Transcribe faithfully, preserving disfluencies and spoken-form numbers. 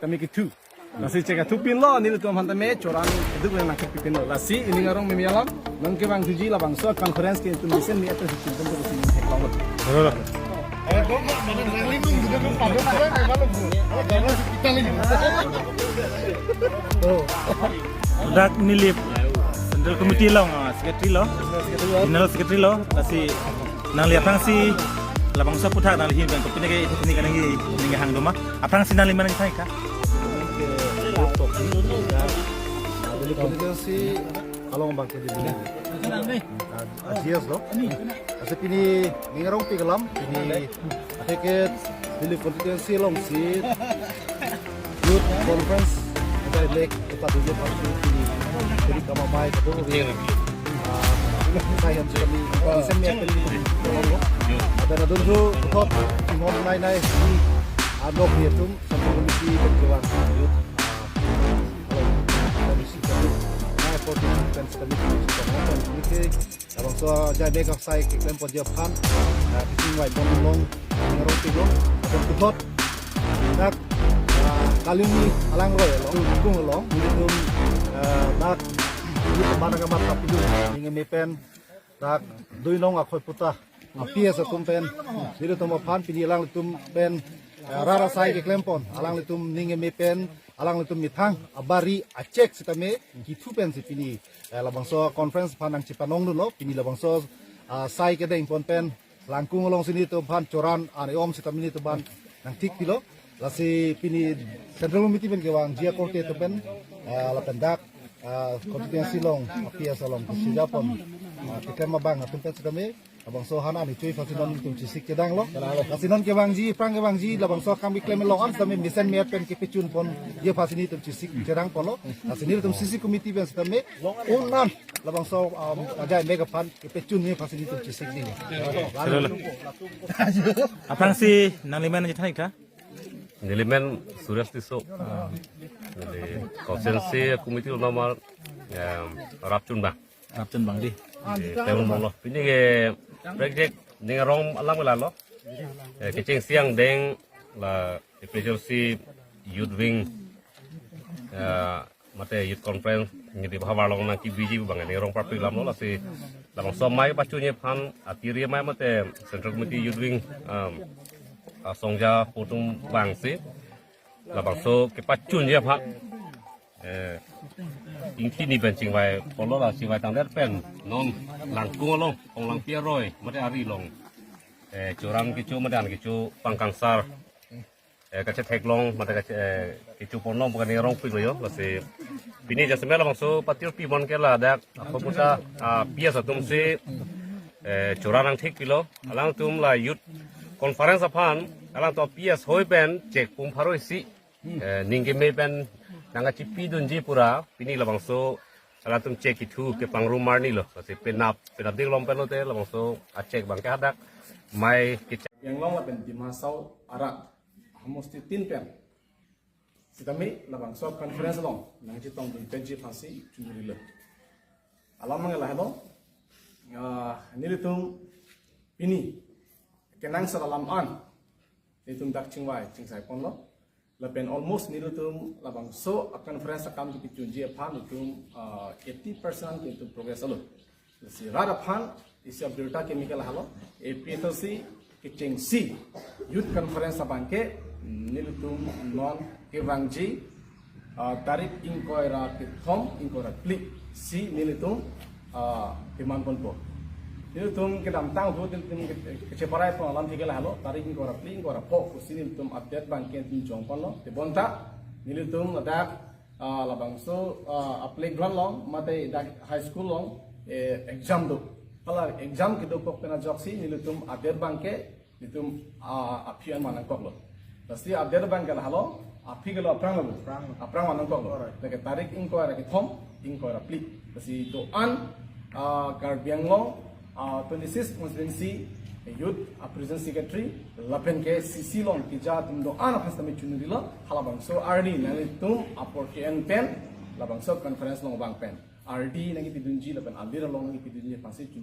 Tame kethu. Lasi chek athu pinlo, nelitum aphan tame choran duk nang nangkepipinlo. Lasi ining arong mimi alam, nang kevang thuji labangso conference ke itum mesen mi atas itum itum itum theklong. Dak neli Central Committee along, ah, Secretary lo, General Secretary lo, lasi nangli aphrangsi labangso aputhak nangli ahin pen kopine ke itum itum kaningje, ningje hang doma. Aphrangsi nangli manang thai ka? Constituency along abang ke di, ah, ah, G S lo. Lasi pini ining arong pik alam, pini athe ke Dili constituency alongsi Youth Conference, kita elect, kita dulu parti pini. Jadi kama mai kado, ah, saya yang kami, saya yang kami. Ada na dulu, tot, timon nai nai, di, ah, nok dia tum, Central Committee, berjuang. Youth, ah, kalau kami sih, kami, nah, participants kami, kami, kami, kami, labangso ajai mega sai keklem ponji aphan, ah, kachingvai pon long, ngarong pik long, aton puthot. Dak, ah, kali ni alangroi along, kung along, nelitum, ah, dak, di mana kamat tapi dulu, ning me pen, dak, dui nong akhoi puta, ah, P S atum pen, nelitum aphan, pini alanglitum pen, ah, rara sai keklem pon, alanglitum ning me pen, alanglitum methang abari achek sitame kethu pensi pini, eh, labangso conference aphan nangchepanong dunlo, pini labangso, ah, sai kedeng pon pen langkung alongsi nelitum aphan choran an-e-om sitame nelitum aphan nangthik pilo. Lasi pini Central Committee pen kevangji akorte atum pen, ah, lapen dak, ah, constituency along, P S along, kesi japon, ah, keklem abang atum pen sitame, labangso aphan ani chui aphansi non itum chesik chedanglo. Lasi non kevangji, aphrang kevangji, labangso akam keklem along an sitame mesen mi pen kepechun ponji aphansi nelitum chesik chedang ponlo. Lasi nelitum C C committee pen sitame un-an labangso, um, ajai mega aphan kepechunji aphansi nelitum chesik ni. Aphrangsi nangli manang thai ka? Neli men Suresh Tisso. Jadi constituency committee along mar, em, rapchun ba. Rapchun bang di. Di, teun mong lo. Pini ke project ning arong alam ke lalo. Eh, kecheng siang deng la A P H L C Youth Wing, eh, mate Youth Conference ngi di bahwa long nangkebiji bang ning arong parpik lam lo, lasi labangso amei pachunji aphan atiri amei mate Central Committee Youth Wing, um, asongja atum abangsi labangso kepachunji aphan, eh, ingthi ni pen chingvai ponlo, la chingvai tangdet pen non langkung along, Konglangpi aroi, mate ari along, eh, choran kecho, mate an kecho pangkangsar, eh, kachetheklong, mate kache, eh, kecho ponlong pu ke ning arong pik lo yo, lasi pini jasemet labangso patir pi mon ke ladak, akhoi puta, ah, P S atumsi, eh, choran nangthik pilo, alangtum la Youth Conference aphan, alangtum P S hoi pen chek pum pharo isi, eh, ning keme pen nangkachepi dunji pura, pini labangso alangtum chek kethu kepangrum arni lo. Lasi penap, penap ding long pen lote, labangso achek bang ke hadak, amei kechak. Anglong lapen Dima Hasao arat, homosti tin pen sitame labangso conference along nangchetongdun penji aphansi chunri lo. Alam mang lahelo, ah, nelitum pini kenangsot alam an nelitum dak chingvai chingsai ponlo. Lapen almost nelitum labangso a-conference akam kepechunji aphan nelitum, ah, eighty percent nelitum progress lo. Si rat aphan isi abirta keme ke lahelo, A P H L C kechengsi Youth Conference abang ke nelitum non kevangji, ah, tarik ingkoi ra kethom, ingkoi ra phli si nelitum, ah, demand ponpo. Nelitum kedamtang ahut nelitum ke, kecheparai pon alam thik ke lahelo, tarik ingkoi ra phli, ingkoi ra pho pusi nelitum update abang ke nelitum jong ponlo. Tebonta nelitum ladak, ah, labangso, ah, a-playground along, mate dak high school along, eh, exam do. Hala exam kedokok pen ajoksi nelitum update abang ke nelitum, ah, aphi an manang koklo. Lasi update abang ke lahelo, aphi ke lo aphrang lo. Aphrang. Aphrang manang koklo. Alright. Lake tarik ingkoi ra kethom, ingkoi ra phli. Lasi do-an, ah, Karbi Anglong, ah, twenty-six constituency youth, ah, president secretary, lapen ke C C along keja atum do-an aphan sitame chunri lo, halabangso arni nanglitum apor ke-en pen, labangso conference along abang pen ardi nangkepi dunji, lapen alir along nangkepi dunji aphansi chun-